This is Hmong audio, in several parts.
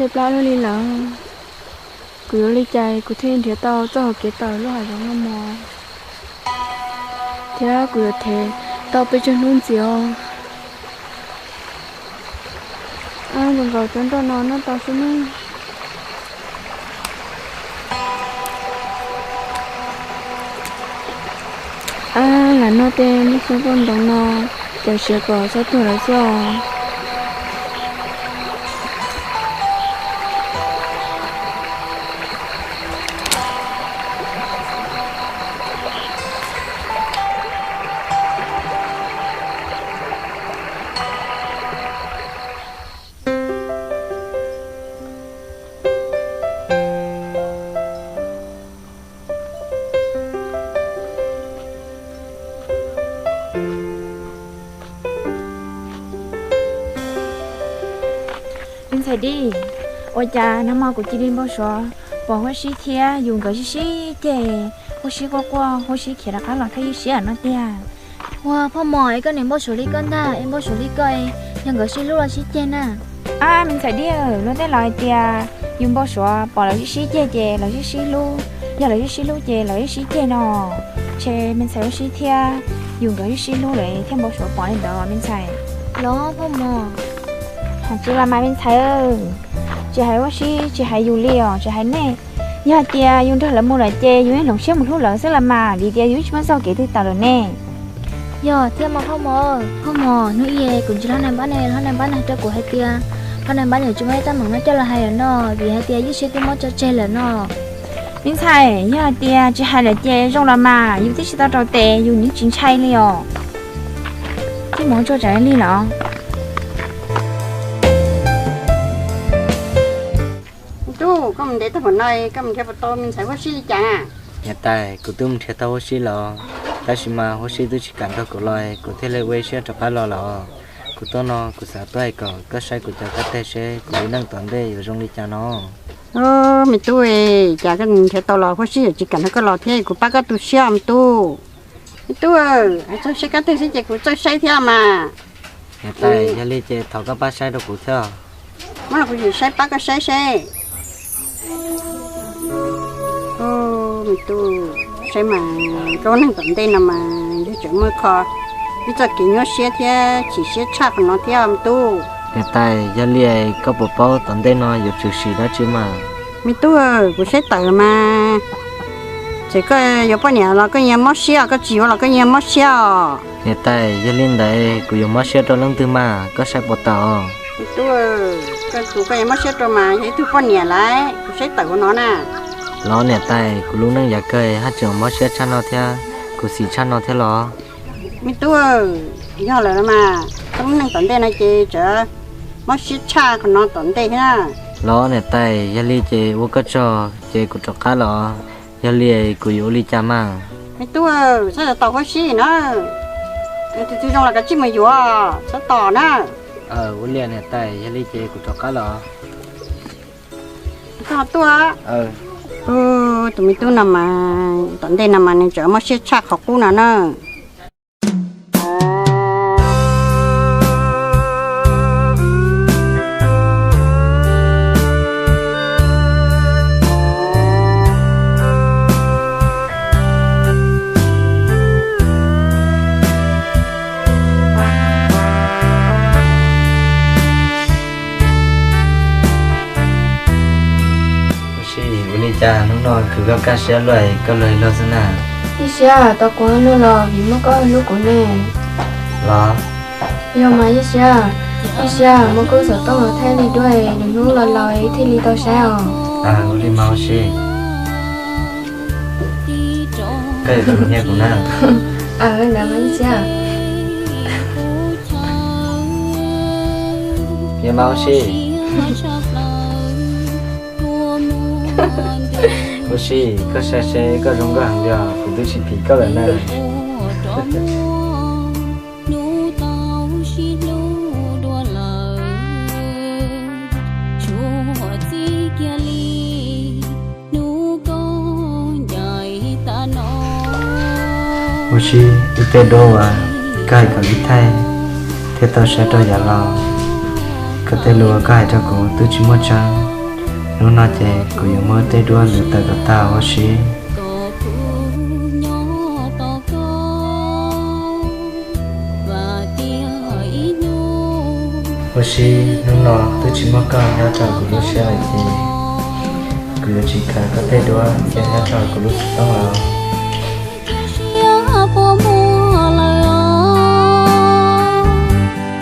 Tej plab luaj li lawm, kuv yuav ua li cas kuv thiaj nrhiav tau txoj hau kev tawm lub hav zoov no mog, thiab kuv yuav thev tau pes tsawg hnub ntxiv os. Nkaus nkaus cov nroj no noj tau xwb nawb. Ab, lam noj tej lub xyoob poj ntoo no, cov siav kom txhob tuag lawm xwb os. Me ntxhais Dib, ua cas nag hmo kuv cia li npau suav pom Huab Sib thiab yus nkawd sib sib ceg, Huab Sib quaj quaj, Huab Sib khiav rov qab los thiab ib siab no tiag. Ua phauj Mos, es koj niam npau suav li koj ntag, es npau suav li koj, yog nkawd sib hlub los sib ceg na? Ab, me ntxhais Dib, luag tej laus hais tias yus npau suav pom lawv sib sib ceg ces lawv sib sib hlub, yog lawv sib sib hlub ces lawv sib sib ceg no. Ces me ntxhais Huab Sib thiab yus nkawd sib sib hlub lawm thiaj npau suav pom li ntawd me ntxhais. Los phauj Mos, hais tsis los mas me ntxhais, tsis hais Huab Sib tsis hais yus li os, tsis hais nej. Yog hais tias yus nrog lawv mus lawm ces yus yeej hloov siab mus hlub lawv xwb los mas, vim tias yus yeej tsis muaj txoj kev twg tawm lawm ne. Yog thiab mas phauj Mos, phauj Mos, hnub ib kuv ntsib Hlob Nais Npab ne, Hlob Nais Npab nug rau kuv hais tias Hlob Nais Npab nws tsis muaj ib teeb meem no coj los hais lawm no, vim hais tias Yeej Siab twb muab tso tseg lawm no. Me ntxhais, yog hais tias tsis hais lawm ces zoo los mas, yus twb tsis tau rau tes yus yeej tsis ntshai li os. Tij mus tsuag tseem li los. Tub, koj mus ntev tag npaum no, koj mus nrhiav puas tau me ntxhais Huab Sib li cas na? Niam tais, kuv twb mus nrhiav tau Huab Sib los, tab sis mas Huab Sib twb tsis kam nrog kuv los, kuv thiaj li ua ib siab rov qab los los. Kuv tuaj no kuv xav tuaj hais kom koj saib kuv cov kab teg seb kuv lub neej tom ntej yuav zoo li cas no. Me tub, cas koj nrhiav tau los Huab Sib yuav tsis kam nrog koj los thiab, kuv pab koj tu siab me tub. Me tub, hais txog siab kab teg xwb ces kuv txawj saib thiab mas. Niam tais, yog li ces thov koj pab saib rau kuv thiab. Muab los kuv yuav saib pab koj saib seb. Me tub, saib mas koj lub neej tom ntej no mas yog tseem muaj kho ib txoj kev nyuaj siab thiab chim siab tshaj qhov no thiab me tub. Niam tais, yog li koj puas paub tom ntej no yuav tshwm sim dab tsi mas? Me tub, kuv saib tawm mas, txawm koj yuav poj niam los koj yeej mob siab, koj tsis yuav los koj yeej mob siab os. Niam tais, yog li ntawd kuv yuav mob siab rau leej twg mas koj saib puas tawm os? Me tub, koj tus koj yuav mob siab rau mas yog ib tug poj niam lawm, kuv saib tawm ua no na. Los niam tais, kuv lub neej yav kawg haj tseem mob siab tshaj no thiab, kuv xis tshaj no thiab los? Me tub, yog lawm los mas, koj lub neej tom ntej no ces tseem mob siab tshaj qhov no tom ntej thiab. Los niam tais, yog li ces ua koj tsaug ces kuv rov qab los, yog li kuv yuav ua li cas mas? Me tub, txhob tos Huab Sib na, tus twg zoo los kav tsij mus yuav, txhob tos na. Ua li niam tais, yog li ces kuv rov qab los. Koj tuaj. Tus me tub no mas tom ntej no mas nws tseem mob siab tshaj qhov qub no na. Huab Sib, ua li cas hnub no khwv koj kaj siab luaj, koj luag luag xwb na? Ib siab tau kuv hnub los vim muaj koj hlub kuv ne. Los? Yog mas Ib siab, Ib siab muab kuv xov tooj los thaij li duab, lwm hnub los laus thiaj li tau saib os. Ua li mas Huab Sib. Koj yuav tsum nyiam kuv na. Ntawd mas Ib siab. Nyiam mas Huab Sib. Huab Sib, koj saib seb koj zoo nkauj heev li os, kuv twb tsis phim koj lawm na. Huab Sib, wb tej duab uas koj hais kom wb thaij thiab tau saib rau yav los, koj tej lus uas koj hais rau kuv twb tsis muaj tseeb. Hnub no ces kuv yuav muab tej duab ntawd tawm kom tag Huab Sib. Huab Sib, hnub no twb tsis muaj koj nyob rau kuv lub siab lawm ces kuv yuav tsis khaws koj tej duab cia nyob rau kuv lub xov tooj lawm.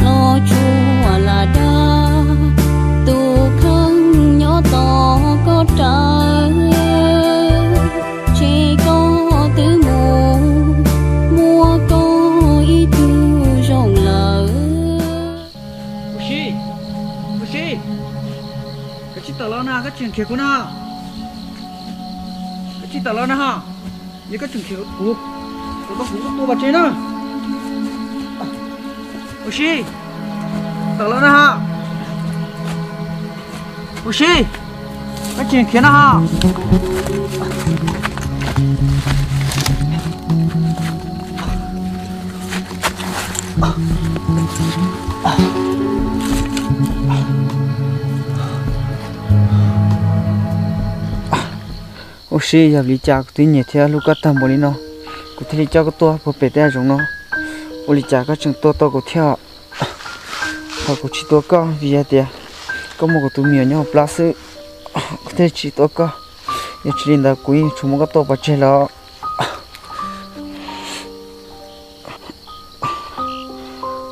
Los tsuas lam dag tus kheej nyob tos koj rawv, ces koj twb mus muaj koj ib tug zoo lawm. Huab Sib, Huab Sib, koj tsis tawm los na, koj tseem khiav kuv na. Koj tsis tawm los na ho, yog koj tseem khiav kuv, kuv tau kuv tua pov tseg na. Huab Sib, tawm los na ho. Huab Sib, koj tseem khiav na ho. Huab Sib, yog li cas kuv twb nyiam thiab hlub koj tag npaum li no, kuv thiaj li coj koj tuaj puag pem tej hav zoov no. Ua li cas koj tseem tua tau kuv thiab? Qhov kuv tsis tua koj vim hais tias koj muaj kuv tus me nyuam nyob hauv plab xwb, kuv thiaj tsis tua koj. Yog tsis li ntawd kuv yeej tsum muab koj tua pov tseg lawm.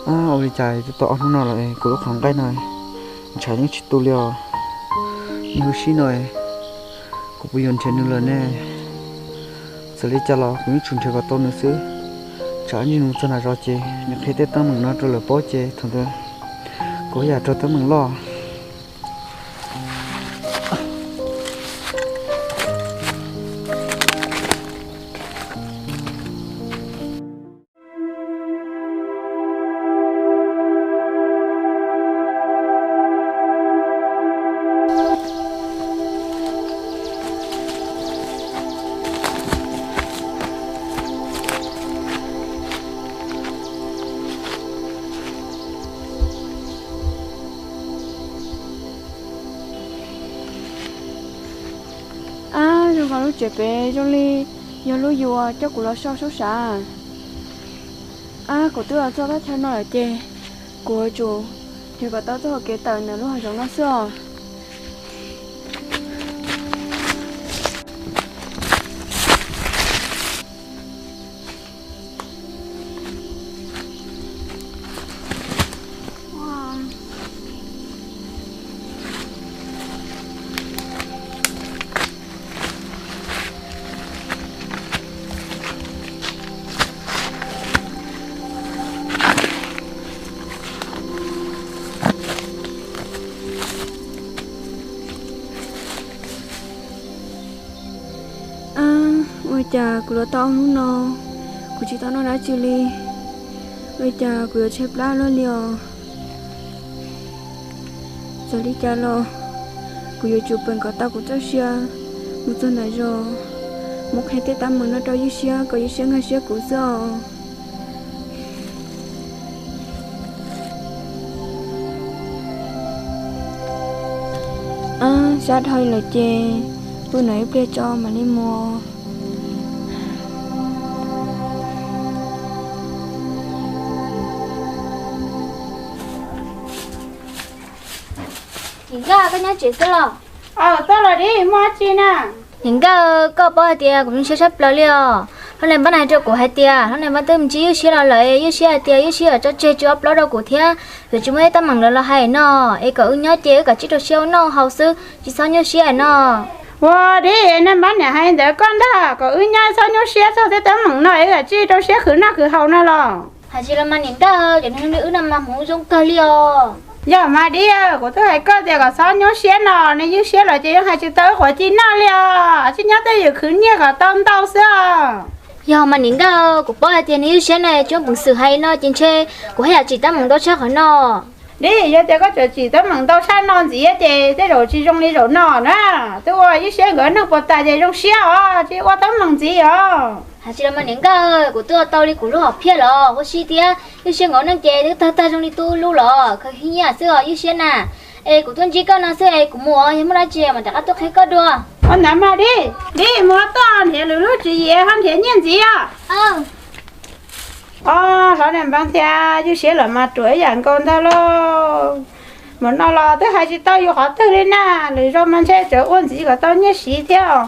Ua li cas twb tau ob hnub no lawm, kuv lub qhov nqaij no ntshav yeej tsis tu li os. Niag Huab Sib no, kuv puas yuav nrhiav nws lawm ne? Txawm li cas los kuv yeej tsum nrhiav kom tau nws xwb. Tsam ib ntsis nws mus txog nram zos ces nws qhia tej teeb meem no rau lawv paub ces thaum ntawd kuv yam raug teeb meem loj. Ab, zoo nkaus lub tsev pem zoo li yog lub yus coj kuv los so sub sav. Ab, kuv twb los txog thaj chaw no lawm ces kuv yuav tsum nrhiav kom tau txoj hau kev tawm ntawm lub hav zoov no xwb os. Ab, ua cas kuv los tau ob hnub no kuv tsis tau noj dab tsi li? Ua cas kuv yuav tshaib plab luaj li os? Txawm li cas los kuv yuav tsum peem kom tau kuv txoj sia mus txog nram zos, mus qhia tej teeb meem no rau Ywj Siab kom Ywj Siab nkag siab kuv xwb os. Ab, sab dhau lawm ces pw no ib pliag tso mam li mus. Niam Nkauj, koj nyob tsev xwb los? Txog los dib, muaj dab tsi na? Niam Nkauj, koj paub hais tias kuv zoo siab tshaj plaws li os. Hlob Nais Npab hais rau kuv hais tias Hlob Nais Npab twb mus ntsib Ywj Siab los lawm, Ywj Siab hais tias Ywj Siab yuav tso tseg tsis ua plaub rau kuv thiab yuav tsis muaj tej teeb meem lawv los hais no, es kom wb nyob ces wb kav tsij rau siab ua noj haus xwb, tsis txhob nyuaj siab no. Ua dib, Nais Npab niam hais ntawd koj ntag, kom wb nyob txhob nyuaj siab txog tej teeb meem no, wb kav tsij rau siab khwv noj khwv haus no los. Hais tsis los mas niam Nkauj, cov neeg li wb no mas hmoov zoo kawg li os. Yog mas dib, kuv twb hais koj tias kom txhob nyuaj siab no, nws Ywj Siab los ces yeej hais tsis tau wb quav ci noj li os, tsis nyob tej yus khwv nyiaj kom tau ntau xwb os. Yog mas niam Nkauj, kuv paub hais tias nws Ywj Siab no tsis muaj peev xwm hais no ces ntshe kuv haj yam tsim teeb meem ntau tshaj qhov no. Dib, yog tias koj tseem tsim teeb meem ntau tshaj no ntxiv ces tej zaum tsis zoo li zaum no na. Twb ua Ywj Siab nkawd neej puas tas ces zoo siab os, tsis ua teeb meem ntxiv os. Hais tsis los mas niam Nkauj, kuv twb ua tau li kuv lub hom phiaj los, Huab Sib thiab Ywj Siab nkawd neej ces twb tawg tag zoo li tub lub los, khaws nyiaj xwb os Ywj Siab na. Es kuv tuaj ntsib koj no xwb es kuv mus, yog muaj dab tsi mam rov qab tuaj qhia koj dua. Ua ntawd mas Dib, Dib mus toj nrhiav lwm lub tswv yim ho nrhiav nyiaj ntxiv os. Os, hlob Niam Npab thiab, yus siab lawm mas ruam ib yam nkaus ntag lauj. Mus no los twb hais tsis tau yus qhov twg li na, lwm zaus mas ntshe tseem ua ntxiv kom tau nyiaj siv thiab os.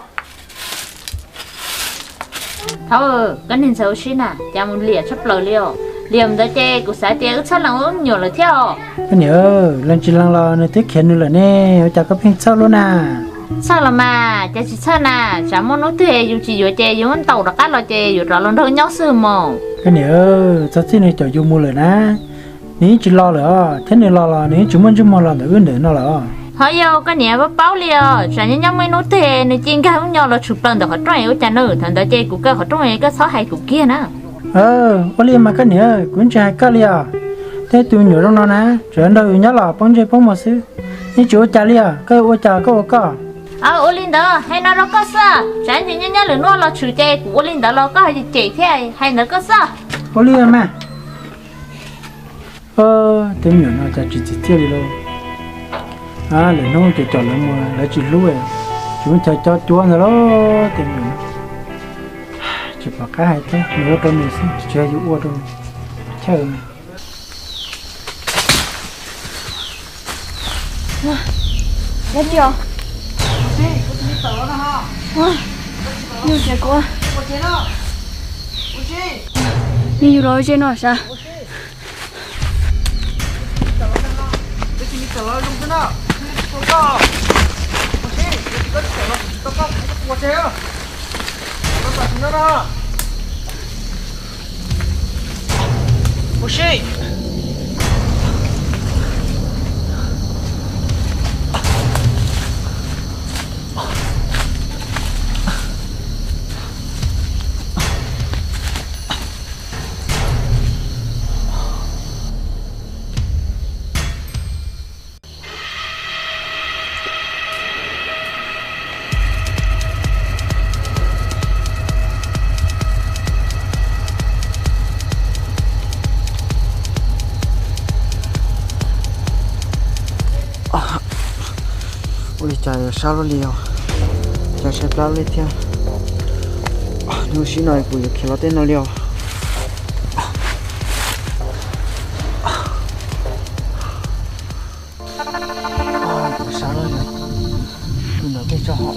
Thaum koj niag ntxhais ua si na, cas mus liam tshaj plaws li os. Liam ntawd ces kuv xav tias wb txhaj lees ua me nyuam lawm thiab os. Koj niam, lees tsis lees los nws twb khiav nws lawm ne, ua cas koj pheej txhawj luaj na? Txhawj los mas, cas tsis txhawj na, tsam muaj hnub twg yus tsis yuav ces yus muab ntaus rov qab los ces yuav rov los nrog nyob xwb mos. Koj niam, txog txij nws caum yus mus lawm na, nws yeej tsis los lawm os, thiab nws los los nws yeej tsis muaj ntsej muag los ntawm wb ntawm no lawm os. Ho yog koj niam paub paub li os, tsam nyob nyob muaj ib hnub twg nws cia nkag ub nyo los tshwm plaws ntawm qhov rooj ua cas na, thaum ntawd ces kuv kaw qhov rooj koj txhob hais kuv kiag na. Ua li mas koj niam, kuv tsis hais koj li os. Tej tus me nyuam zoo no na, tsuas nrog yus nyob los poob ntsej poob muag xwb, yeej tsis ua cas li os, koj ua cas koj ua koj. Ua li ntawd hais no rau koj xwb, tsam nyob nyob lwm hnub los tshwm ces kuv ua li ntawd los koj cem thiab hais ntawd koj xwb. Ua li mas. Tej me nyuam no cas tsis txim txiaj li lauj. Lwm hnub ces cov lawv mus lawv tsis hlub, tsis muaj chaw coj cuab ntag lauj. Tej me nyuam tsis pom qab hais thiab, nws ua rau nws xwb, tsis yog yus ua rau nws. Chawj. Dab tsi os? Yus tsev kuv, yus los ze no sav. Ua li cas yuav sab luaj li os, cas saib plab li thiab. Hnub sib no kuv yuav khiav los tej no li os. Kuv sab luaj li, tus ntawd pheej tso hom.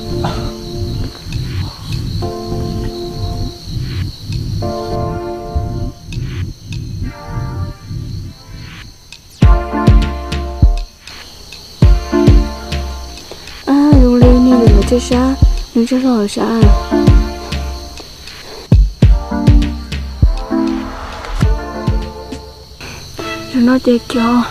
Zoo li niag yus lawv tsev sab, nws tsev hlo sab. Zaum no ces khiav.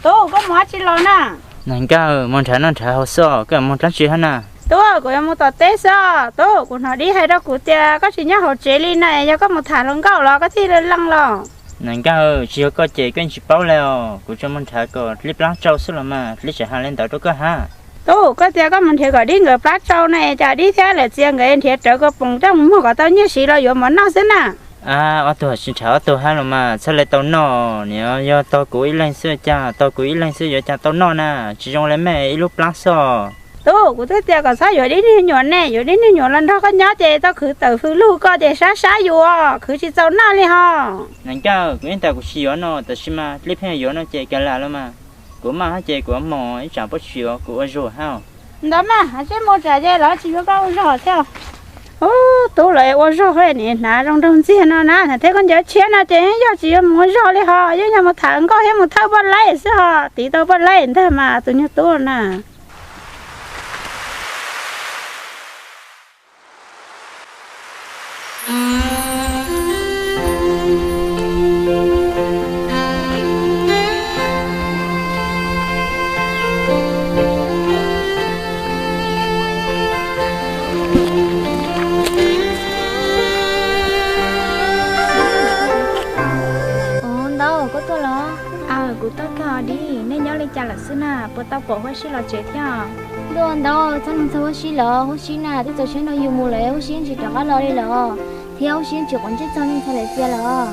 Tub, koj mus dab tsi los na? Nais nkauj, mus nrhav noj nrhav haus xwb, koj mus dab tsi hab na? Tub, kuv yuav mus tom teb xwb. Tub, kuv hnov Dib hais rau kuv tias koj tsis nyob hauv tsev li na, yog koj mus tham hluas nkauj los koj thiaj li leej los? Nais nkauj, tsis yog koj ces koj yeej tsis paub li os, kuv tsuas mus nrhav kom dlib plab tsau xwb los mas, dlib tseem hais li ntawd rau koj hab. Tub, koj tias koj mus nrhiav kom Dib nkawd plab tsau na, cas Dib thiab lawm txias nkawd nrhiav rawv ko poom coj mus muag kom tau nyiaj siv los yuav mov noj xwb na. Ob tug tsis nrhav ob tug hab los mas txhaj li tau noj, niam yog tog kuv ib leeg xwb cas, tog kuv ib leeg xwb yuav cas tau noj na, tsis zoo li mej ib lub plab xwb. Tub, kuv twb tias kom txhob yuav Dib niag nyuam ne, yuav Dib niag nyuam los nrog koj nyob ces tau khwv tawm fws lug koj ces sab sab yus, khwv tsis txaus noj li ho. Nais nkauj, kuv yeej tas kuv tsis yuav no, tab sis mas dlib pheej yuav no ces kav lam los mas. Kuv maj hab ces kuv ua mos ib tsam puab tsis yuav kuv ua zuag hab. Ntawd mas, seb mus tsam ces lawv tsis yuav koj ua zog thiab. Ub, tub los ua zog nim hnav zoo nraug ntxiag no na, thiab koj ncaws tshiab no ces yog tsis yuav mus ua zog li ho, yeej yog mus tham nkauj thiab mus thawj poj laib xwb ho, tiv tau poj laib ntag mas tus nyuag tub na. Ub, ntawd koj tuaj los? Aw, kuv tuaj kawg os Dib, nej nyob li cas lawm xwb na, puas tau pom Huab Sib los tsev thiab? Ntuj, ntawd txhob nug txog Huab Sib lawm, Huab Sib na twb txaus siab nrog yus mus lawm, Huab Sib tsis rov qab los li lawm. Thiab Huab Sib tsis quav ntsej txog me ntxhais Lawm Txias lawm.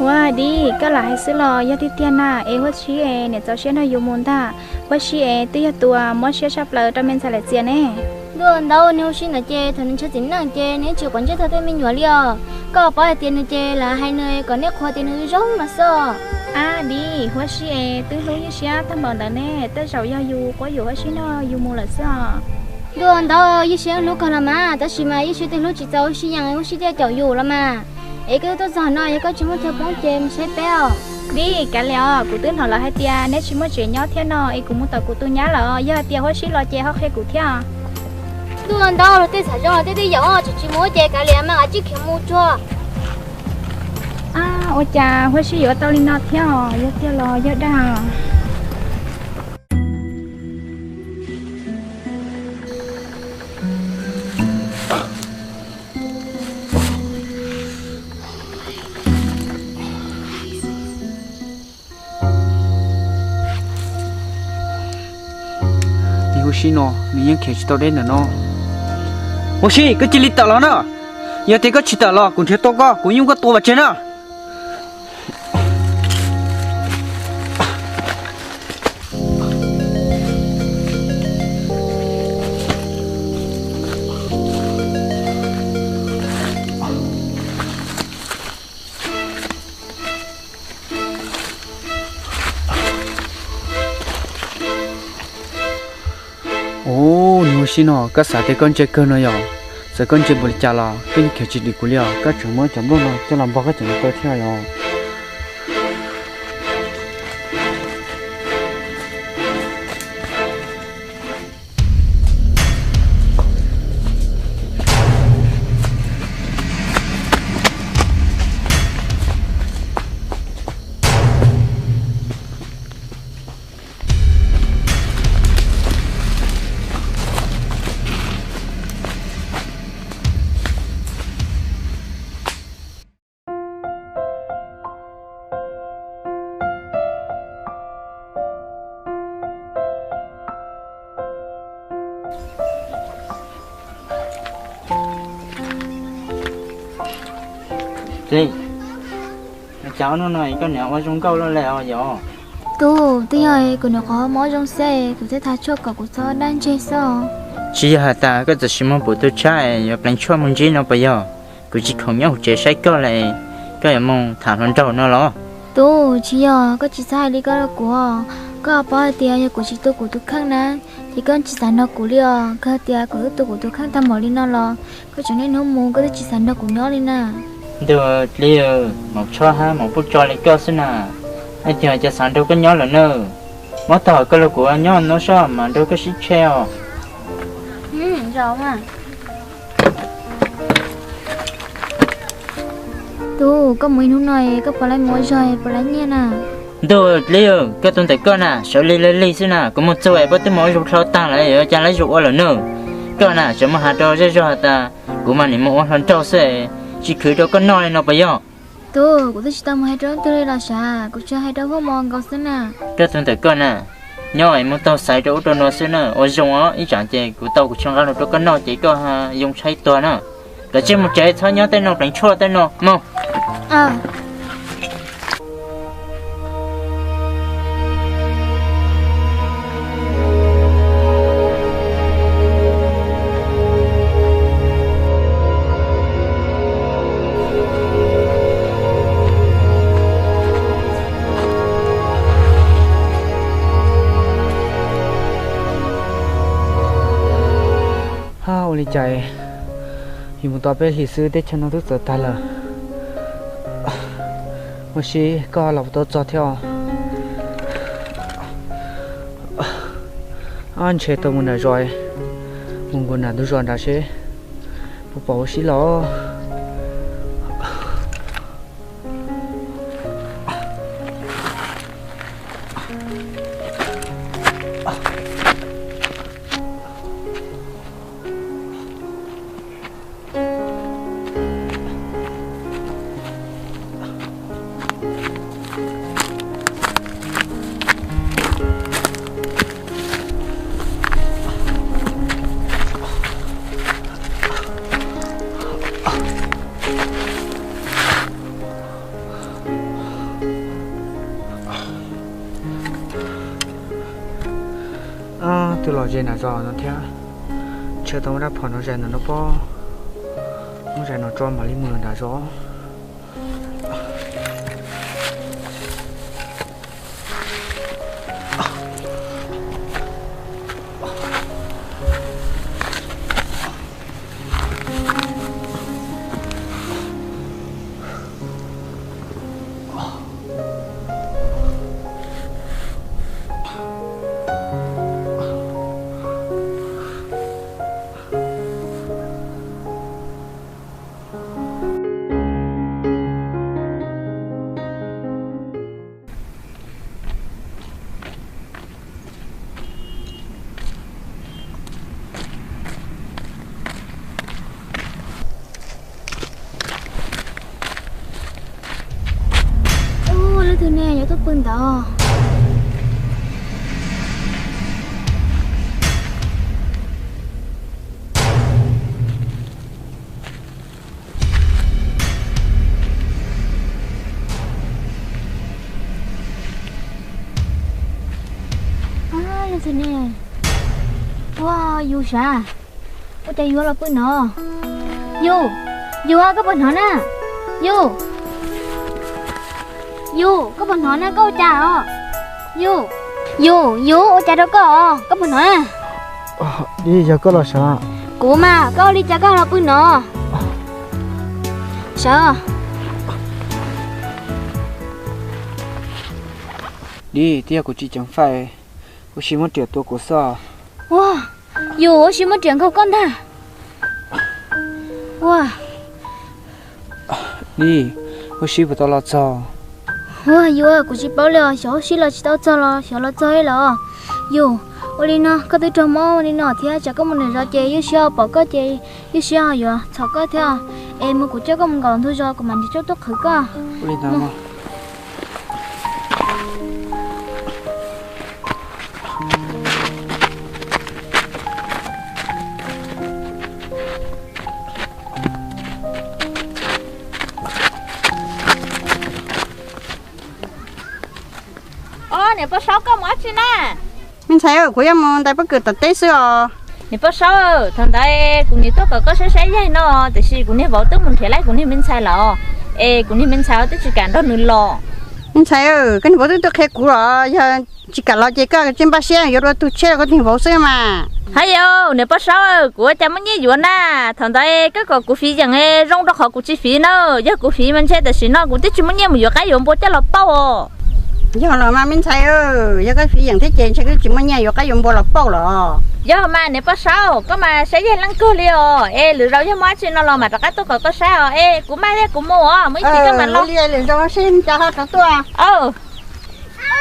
Ua Dib, koj lam hais xwb los yog tiag tiag na, es Huab Sib es niam txaus siab nrog yus mus ntag. Huab Sib es twb yog tus mob siab tshaj plaws rau me ntxhais Lawm Txias ne. Ntuj, ntawd nws Huab Sib ntawd ces thaum nws ntshaw txiv neej ces nws tsis quav ntsej txog tej me nyuam li os. Koj puas paub hais tias nws ces lam hais nws kom nej qhuas tias nws zoo no xwb. Ab Dib, Huab Sib es twb hlub Ywj Siab tag npaum ntawd ne, tej zaum yog yus quab yuam Huab Sib nrog yus mus lawm xwb os. Ntuj, ntawd Ywj Siab hlub kawg los mas, tab sis mas Ywj Siab twb hlub tsis txaus Huab Sib yees, Huab Sib thiaj caum yus los mas. Es koj tuaj txog no yog koj tsis muaj chaw poob ces mus saib peb os. Dib, kav liam os, kuv twb hnov lawv hais tias neb tsis muaj tsev nyob thiab no es kuv mus tom kuv tus nyab lawm, yog hais tias Huab Sib los ces ho qhia kuv thiab. Ntuj, ntawd luag tej xav zoo los tej twb yaum, tseem tsis mus ces kav liam mas, kav tsij khiav mus tsuag. Ab, ua cas Huab Sib yuav tau li no thiab os, yog tiag los yog dag? Niag Huab Sib no nws yeej khiav tsis tau deb ntawm no. Huab Sib, koj cia li tawm los na. Yog tias koj tsis tawm los kuv nrhiav tau koj, kuv yuj koj tua pov tseg na. Ub, niag Huab Sib no, koj xav tias koj ntse kawg no yog? Txawm koj ntse npaum li cas los koj yeej khiav tsis dim kuv li os. Koj tseem muab cov nplooj no coj los npog koj cov me taw thiab yog? Cas hnub no koj niam ua zoo nkauj loj li os yog? Tub, twb yog kuv niam qhov mob zoo xwb, kuv thiaj thab tshuaj kom kuv txhob daj ntseg xwb. Tsis yog has tas koj txawm sis moog pum tug tshab yuav pleev tshuaj moog ntsib no puas yog? Kuv tsis khoom nyob huv tsev saib koj li, koj yuav moog tham hluas nraug no los? Tub, tsis yog, koj tsis txhob hais li koj rau kuv. Koj paub hais tias yog kuv tsis tu kuv tus kheej na, ces koj tsis xav nrog kuv li os. Koj hais tias kuv twb tu kuv tus kheej tag npaum li no los, koj tseem niaj hnub mus koj twb tsis xav nrog kuv nyob li na. Ntuj, Dib, maum tshuab hab maum pub tso li koj xwb na, hais tias cas xav nrog koj nyob lawm na. Muab tau koj los kuv nyob no soj mas nrog koj sib tshe os. Tub, koj mus ib hnub no koj puas laib mus ua zog puas laib nyiaj na? Ntuj, Dib, koj tus ntawm koj na sawv lig lig lig xwb na, kuv mus txug es puab twb mus ua zog dlhau taag lawm, yuav cas laib zug ua lawm na. Koj na tseem mus has rau zej zog has tas kuv mas nim mus ua hluas nraug xwb, tsis khwv rau koj noj li no puas yog? Tub, kuv twb tsis tau mus hais rau leej twg li los sav, kuv tsuas hais rau huab mos nkaus xwb na. Koj tus ntawm koj na, nyob es mus taug xaiv rau ub rau no xwb na, ua zoo os, ib tsam ces kuv tau kuv tsho nqaj hluas rau koj noj ces koj yoo tshaib tuag na. Kav tsij mus tsev, txhob nyob tej no pleev tshuaj tej no mus. Cas yus mus tau peb hlis xwb teb chaws no twb txawv tag lawm. Ua si koj los puas tau txog thiab os? Ob ntshe tau mus nram zos, mus nkaum nram ntug zos nrad seb puas pom ua si los. Twb los ze nram zos no thiab, ntshe tau muab rab phom no zais ntawm no pob, muab zais no tso mam li mus lawm nram zos. Ub, leej twg ne yuav tuaj pw ntawd? Leej twg ne? Ua, yus sav. Ua cas yus los pw no? Yus, yus, koj puas hnov na? Yus, yus, koj puas hnov na? Koj ua cas os? Yus, yus, yus, ua cas rau koj os? Koj puas hnov na? Dib, yog koj los sav? Kuv mas, koj ua li cas koj los pw no? Sawv. Dib, twb yog kuv tsis ceev faj, ua si muab riam tua kuv xwb. Ua, yus ua si muab riam nkaug koj ntag. Ua, Dib, Huab Sib puas tau los txog? Ua, yus, kuv tsis paub li os, xyov Huab Sib los tsis tau txog los xyov los txog los. Yus, ua li no koj twb raug mob ua li no thiab, tsam koj mus nram zos ces Huab Sib ho pom koj ces Huab Sib ho yuav txhom koj thiab. Es mus, kuv coj koj mus nkaum ntug zos, kuv mam li coj tuaj qhwv koj. Os, niam Paj Saub, koj mus dab tsi na? Me ntxhais, kuv yuav mus ntais pob kws tom teb xwb os. Niam Paj Saub, thaum ntawd kuv niam tuaj kom koj saib saib yaig no, tiam sis kuv niag vauv twb mus nrhiav lawm kuv niag me ntxhais lawm, es kuv niag me ntxhais twb tsis kam nrog nws los. Me ntxhais, koj niag vauv twb tuaj qhia kuv los, yog tsis kam los ces koj tsis npaj siab yuav dua tus tshiab los koj tus niag vauv xwb mas. Hais yau, niam Paj Saub, kuv ua cas muaj nyiaj yuav na? Thaum ntawd koj kom kuv fiv yeem zoo rau qhov kuv tsis fiv na, yog kuv fiv mas ntshe tam sim no kuv twb tsis muaj nyiaj mus yuav qaib yuav npua coj los pauj os. Yog los mas me ntxhais, yog koj fiv yeem thiab ces ntshe koj tsis muaj nyiaj yuav qaib yuav npua los pauj los. Yog mas niam Paj Saub, koj mas saib yaig leej kawg li os, es lwm zaus yog muaj dab tsi no los mam rov qab tuaj kom koj saib os, es kuv maj thiab kuv mus os, muaj ib chim koj mam los. Lwm zaus seb cas ho rov tuaj.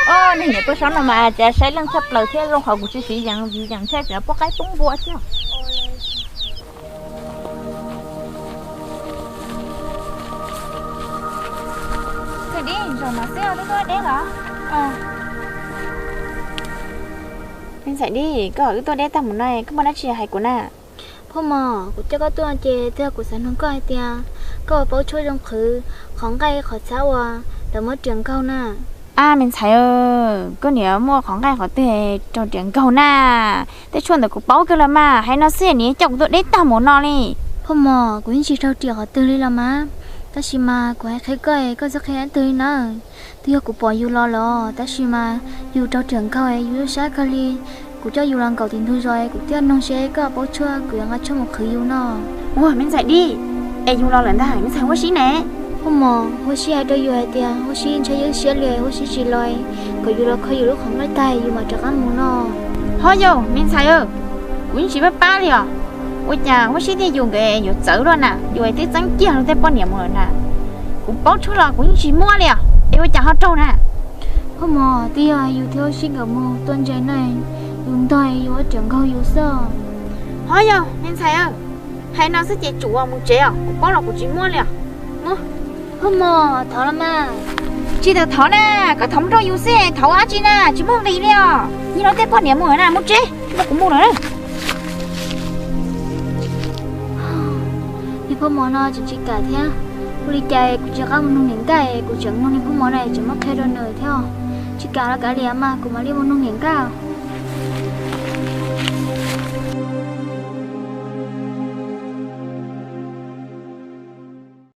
Niag niam Paj Saub no mas cas saib leej tshaj plaws thiab, zoo qhov kuv tsis fiv yeem, fiv yeem thiab tseem pub qaib pub npua thiab. Txawm dib, zaum no xwb twb tuaj deb los? Me ntxhais dib, koj wb tuaj deb tag mus no koj muaj dab tsi hais kuv na? Phauj Mos, kuv coj koj tuaj ces twb yog kuv xav nug koj hais tias koj puas paub tshuaj zoo qhwv qhov nqaij qhov txhab uas lawv muab riam nkaug na? Ab, me ntxhais, koj niam muaj qhov nqaij qhov twg raug riam nkaug na? Tej tshuaj ntawd kuv paub kawg los mas, hais no xwb niam coj kuv tuaj deb tag mus no li. Phauj Mos, kuv yeej tsis raug riam qhov twg li los mas, tab sis mas kuv hais qhia koj, koj txhob qhia leej twg li na. Twb yog kuv pom yus los lawm, tab sis mas yus raug riam nkaug, yus lub siab kawg li. Kuv coj yus los nkaum tim ntug zos, kuv thiaj nug seb koj puas paub tshuaj kuv yuav nqa tshuaj mus qhwv yus no. Ua, me ntxhais Dib, es yus los lawm ntag, me ntxhais Huab Sib ne? Huab Mos, Huab Sib hais rau yus hais tias Huab Sib ntshai ywj siab li, Huab Sib tsis los, kom yus los kho yus lub qhov nqaij tag yus mam rov qab mus no. Ho yog, me ntxhais, kuv yeej tsis pab pab li os. Ua cas Huab Sib thiab yus nkawd yuav txawv luaj na, yus twb txeeb kiag luag tej poj niam mus lawm na. Kuv paub tshuaj los kuv yeej tsis muab li os, es ua cas ho raug na? Huab Mos, twb yog yus thiab Huab Sib nkawd mus tua ntses na, yus ntog yus ua rau nkaug yus xwb. Ho yog, me ntxhais, hais no xwb ces tsum mus tsev os, kuv paub los kuv tsis muab li os. Huab Mos, thov los mas. Tsis tas thov na, koj thov mus rau yus xwb, thov ua dab tsi na, tsis muaj nqis li os. Yog luag tej poj niam mus na, mus tsev, tsis muaj kuv mus lawm. Niag Huab Mos no tseem tsis kam thiab. Ua li cas kuv tsis qab mus nug niam nkauj, kuv tseem nug niag Huab Mos na tseem muab qhia rau nws thiab. Tsis kam los kav liam mas, kuv mam li mus nug niam nkauj.